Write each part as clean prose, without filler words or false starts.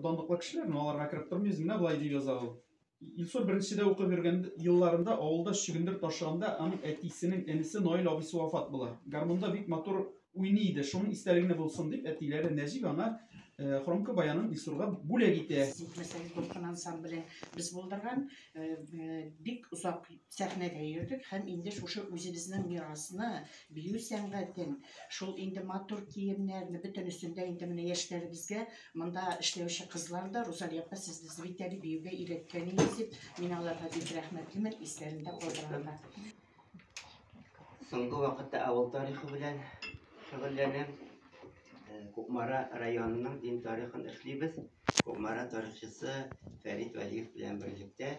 Данлыклы кешеләр, но аларга кереп тормыйбыз. Менә болай дип яза ул. Илсур беренчедә укып йөргән елларында авылда чөгендер ташыганда аның әтисенең энесе Наил абыйсы вафат була. Гармунда бик матур уйный иде. Шуның истәлегенә булсын дип, әтиләре Нәҗип аңа хромка баянын Илсурга бүләк итә. Җитмәсә, Дулкын ансамбле без булдырган. Бик озак сәхнәдә йөрдек һәм инде шушы үзебезнең мирасны, бию сәнгатен, шул инде матур киемнәрне, бөтенесен дә инде менә яшьләребезгә монда эшләүче кызлар да, Рузалия апа, сез безне бит әле биюгә өйрәткән идегез дип, мин аларга бик рәхмәтлемен, исләрендә калдырганга. Соңгы вакытта авыл тарихы белән шөгыльләнәм. Кукмара районының дин тарихын эшлибез. Кукмара тарихчысы Фәрит Вәлиев белән берлектә.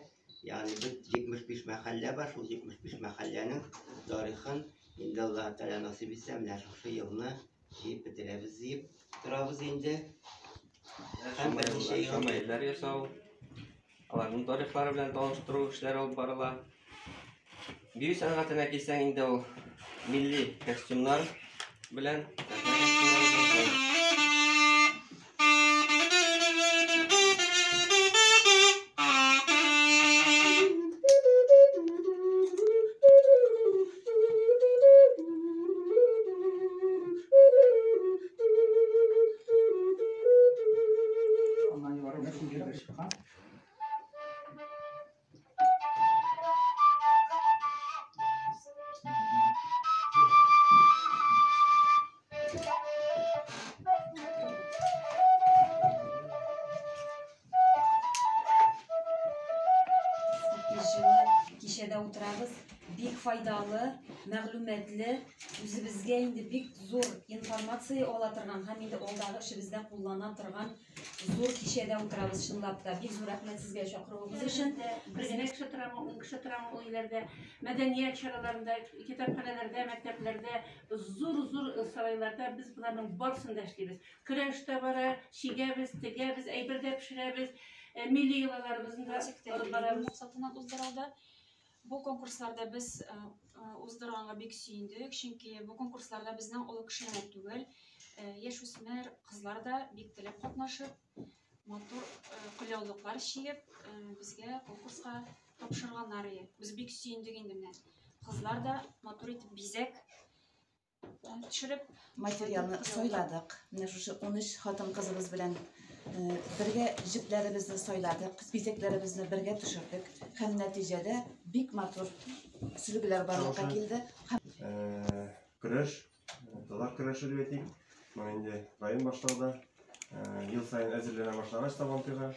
Ягъни без 75 мәхәллә бар, шул 75 мәхәлләнең тарихын инде Аллаһ Тәгалә насыйп итсә, менә шушы елны җыеп бетерәбез диеп торабыз инде. Һәм берничә ел Шамаилләр ясау, аларның тарихлары белән таныштыру эшләре алып барыла. Бию сәнгатенә килсәң инде ул милли костюмнар белән, сәхнә костюмнары белән. Аннан югары менә шундый бер чыккан. Җылы кичәдә утырабыз. Бик файдалы, мәгълүматлы, үзебезгә инде бик зур информация ала торган һәм инде алдагы эшебездә куллана торган зур кичәдә утырабыз чынлап та. Бик зур рәхмәт сезгә чакыруыгыз өчен. Бер генә кеше торамы, 10 кеше торамы ул өйләрдә, мәдәният чараларында, китапханәләрдә, мәктәпләрдә, зур-зур сарайларда без боларның барысын да эшлибез. Көрәш тә бара, чигәбез, тегәбез, әйбер дә пешерәбез, милли йолаларыбызны да алып барабыз. Максатыннан уздырылды. Бу конкурсларда без уздырганга бик сөендек, чөнки бу конкурсларда безнең олы кешеләр түгел, яшүсмер кызлар да бик теләп катнашып, матур көлләүлыклар чигеп, безгә конкурска тапшырганнар иде. Без бик сөендек инде менә. Кызлар да матур итеп бизәк төшереп материалны сайладык. Менә шушы 13 хатын-кызыбыз белән бергә җепләребезне сайладык, бизәкләребезне бергә төшердек һәм нәтиҗәдә бик матур сөлгеләр барлыкка килде. Көрәш, татар көрәше дип әйтик. Моны инде район башлыгы да ел саен әзерләнә башлагач Сабантуйга.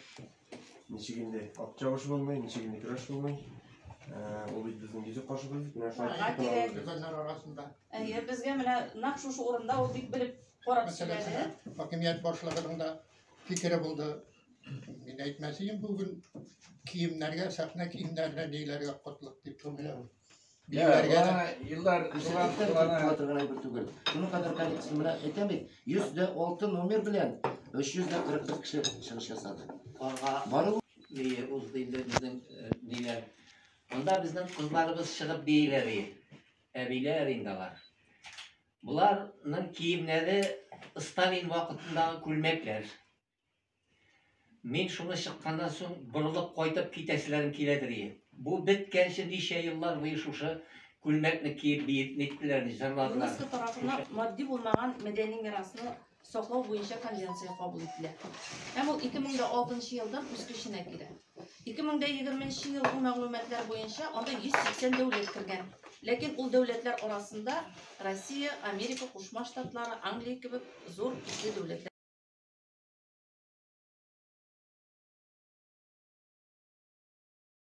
Ничек инде ат чабышы булмый, ничек инде көрәш булмый. Ул бит безнең йөзек кашыбыз. Менә шулай кирәк. Өлкәннәр арасында. Әйе, безгә менә нәкъ шушы урында ул бик белеп карап сөйләде. Хакимият башлыгының да фикере булды. Мин әйтмәс идем бүген киемнәргә, сәхнә киемнәренә ниләргә котлык дип түгел. Биюләргә еллар торган әйбер түгел. Шуның кадәр количество менә әйтәм бит, 106 номер белән 341 кеше чыгыш ясады. Карга бие узды инде безнең ниләр. Монда безнең кызларыбыз чыгып бииләр ие. Әбиләр инде алар. Буларның киемнәре Сталин вакытындагы күлмәкләр. Мин шуны чыкканнан соң борылып кайтып китәселәрем киләдер ие. Бу беткәнче ничә еллар буе шушы күлмәкне киеп биеп ниттеләр, җырладылар. ЮНЕСКО тарафыннан матди булмаган мәдәни мирасны саклау буенча конвенция кабул ителә. Һәм ул 2006 елдан үз көченә килә. 2020 елгы мәгълүматлар буенча анда 180 дәүләт кергән. Ләкин ул дәүләтләр арасында Россия, Америка Кушма Штатлары, Англия кебек зур көчле дәүләтләр.